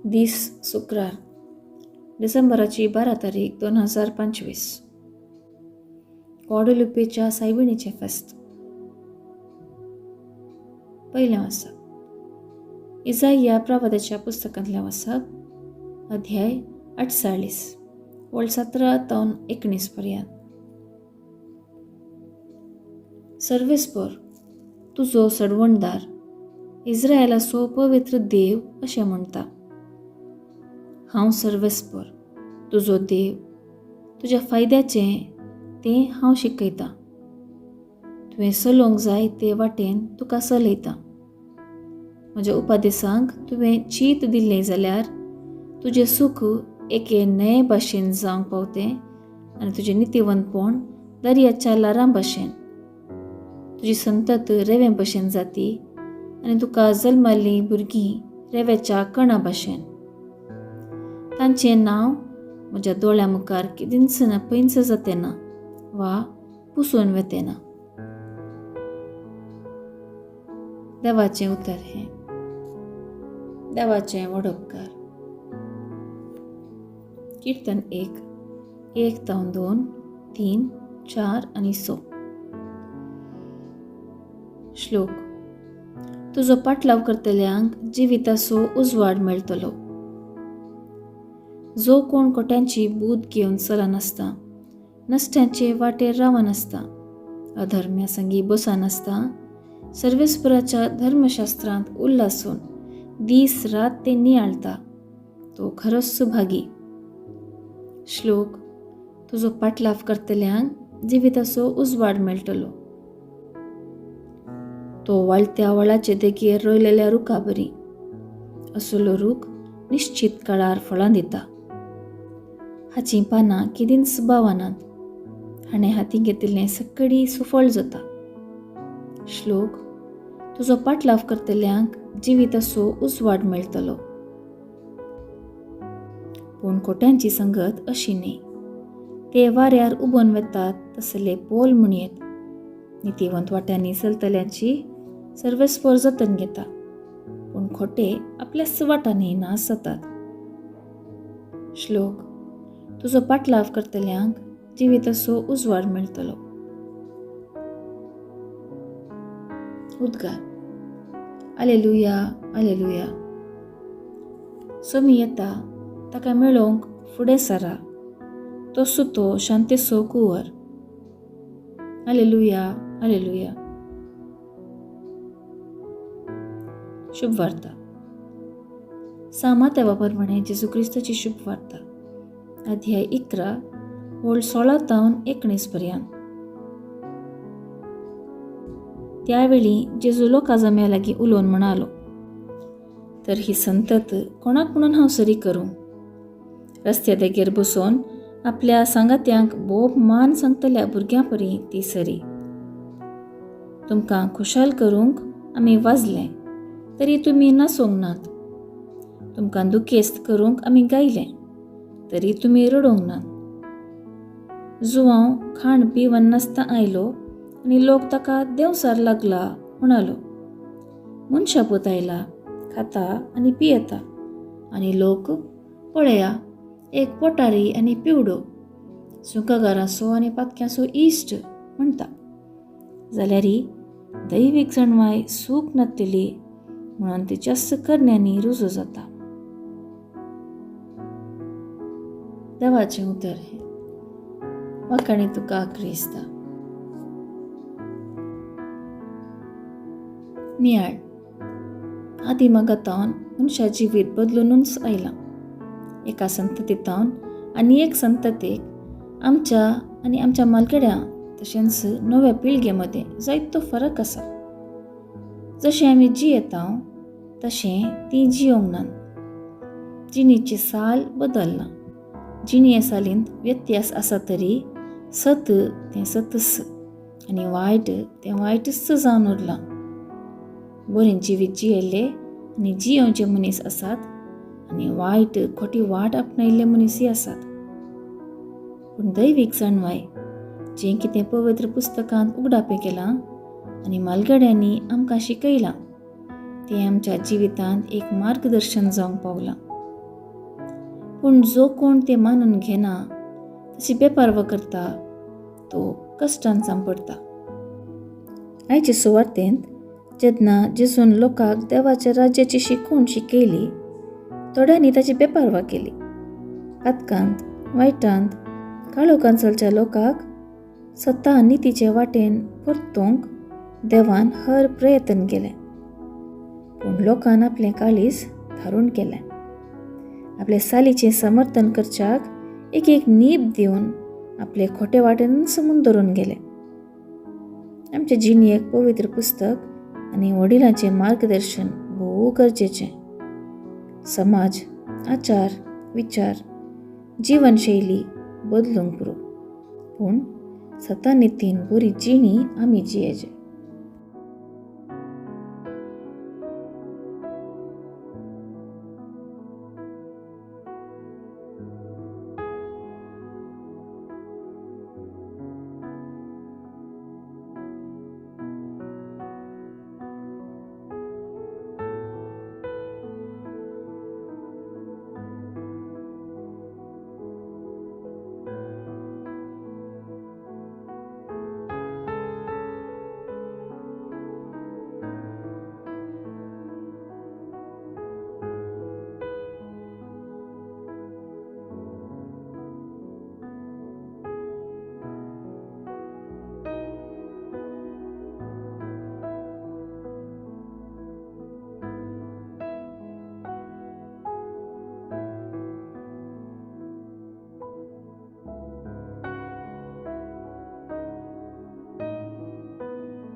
दीस शुक्रार, डिसेंबराची 12 तारीख 2025. ग्वादालुपेच्या सायबिणीचें फेस्त. पयलें वाचप इजाइया प्रवादाच्या पुस्तकांतलें वाचप, अध्याय 48, वळ 17 तावन 19 पर्यंत. सर्वेस्पर तुजो सडवणदार, इस्रायलाचो पवित्र देव अशें म्हणटा, हांव सर्वेस्पर तुजो देव, तुज्या फायद्याचें तें हांव शिकयतां, तुवें चलोवंक जाय ते वाटेन तुका चलयतां. म्हज्या उपदेसांक तुवें चीत दिल्लें जाल्यार तुजें सूख एके न्हंये भाशेन जावंक पावतें आनी तुजें नितीवंतपण दर्याच्या ल्हारां भाशेन. तुजी संतत रेंवे भशेन जाती आनी तुका जल्मल्लीं भुरगीं रेंवेच्या कणा भाशेन. तांचें नांव म्हज्या दोळ्यां मुखार केदींच ना पयस जातें ना वा पुसून वतें ना. देवाचें उतर हें. देवाचें व्हड उपकार. किर्तन 1, 1 तावन 2, 3, 4 आनी 6. श्लोक. तुजो पाटलाव करतल्यांक जिविताचो उजवाड मेळटलो. जो कोण कोट्यांची बूद घेवन चलनासता, नश्ट्यांचे वाटेर रावनासता, अधर्म्या संगी बसनासता, सर्वेस्पराच्या धर्मशास्त्रांत उल्लासून दीस रात ते नियाळता, तो खरोच सुभागी. श्लोक. तुजो पाटलाव करतल्यांक जिविताचो उजवाड मेळटलो. तो वाळत्या वळाचे देगेर रोयलेल्या रुखा बरी, असलो रूख निश्चित काळार फळां दिता. हाचीं पानां केदींच बावनात, हाणें हाती घेतिल्लें सकडी सुफळ जाता. श्लोक. तुजो पाटलाव करतल्यांक जिविताचो उजवाड मेळटलो. पूण खोट्यांची संगत अशी न्ही, ते वाऱ्यार उबोन वेतात तसले पोल म्हणयेत. नितीवंत वाट्यांनी चलतल्यांची सर्वेस्पर जतन घेता, पूण खोटे आपल्याच वाटांनी नाश जातात. श्लोक. तुजो पाटलाव करतल्यांक जिविताचो उजवाड मेळटलो. उद्गार. आलेलुया, आलेलुया. सोमी येता ताका मेळोवंक फुडें सरा, तो सुतो शांतेचो कुंवर. आलेलुया, आलेलुया. शुभवार्ता. सामा प्रमाणे जेजू क्रिस्ताची शुभवार्ता, अध्याय 11, वळ 16 तावन 19 पर्यंत. त्यावेळी जेजू लोकां जम्या लागीं उलोवन म्हणालो, तर ही संतत कोणाक म्हणून हांव सरी करूं? रस्त्या देगेर बसोवन आपल्या सांगात्यांक बोब मान सांगतल्या भुरग्यां परी ती सरी. तुमकां खुशाल करूंक आमी वाजले तरी तुमी नाचोंक नात, तुमकां दुखेस्त करूंक आमी गायले तरी तुमी रडोंक नात. जुवांव खाण पिवन नासता आयलो आनी लोक ताका देंवसार लागला म्हणालो. मनशापूत आयला, खाता आनी पियेता आनी लोक पळया एक पोटारी आनी पिवडो, सुंकागारांचो आनी पातक्यांचो इश्ट म्हणटा. जाल्यार दैवीक जाणवाय सूख नासतली म्हणून तिच्याच करण्यांनी रुजू जाता. देवाचें उतर हें. वाखाणी तुका क्रिस्ता. नियाळ. आदिमगातावन मनशा जिवीत बदलुनूच आयलां. एका संततीतावन आनी एक संततेक आमच्या आनी आमच्या मालगड्या तशेंच नव्या पिळगे मदें जायतो फरक आसा. जशें आमी जियेता तशें तीं जियोंक नात. जिणेची साल बदल्ला. जिणये सालींत व्यत्यास आसा तरी सत तें सतच आनी वायट तें वायटच जावन उरलां. बरें जिवीत जियेल्ले आनी जियोवचे मनीस आसात आनी वायट खोटी वाट आपणायिल्ले मनीसय आसात. पूण दैवीक जाणवाय जें कितें पवित्र पुस्तकांत उगडापें केलां आनी मालगड्यांनी आमकां शिकयलां तें आमच्या जिवितांत एक मार्गदर्शन जावंक पावलां. पूण जो कोण तें मानून घेना, तशी बेपारवा करता, तो कश्टान सांपडटा. आयचे सुवार्तेंत जेन्ना जेजून लोकांक देवाच्या राज्याची शिकवण शिकयली, थोड्यांनी ताची बेपारवा केली. पातकांत, वायटांत, काळोखांत चलच्या लोकांक सता नितीचे वाटेन परतूंक देवान हर प्रयत्न केलें, पूण लोकान आपलें काळीज थारून केलें. आपले सालीचें समर्थन करच्याक एक एक नीब दिवन आपले खोटे वाटेनच धरून गेले. आमचे जिणेक पवित्र पुस्तक आनी वडिलांचें मार्गदर्शन भोव गरजेचें. समाज, आचार विचार, जिवनशैली बदलूंक पुरो, पूण सता नितीन बरी जिणी आमी जियेचे.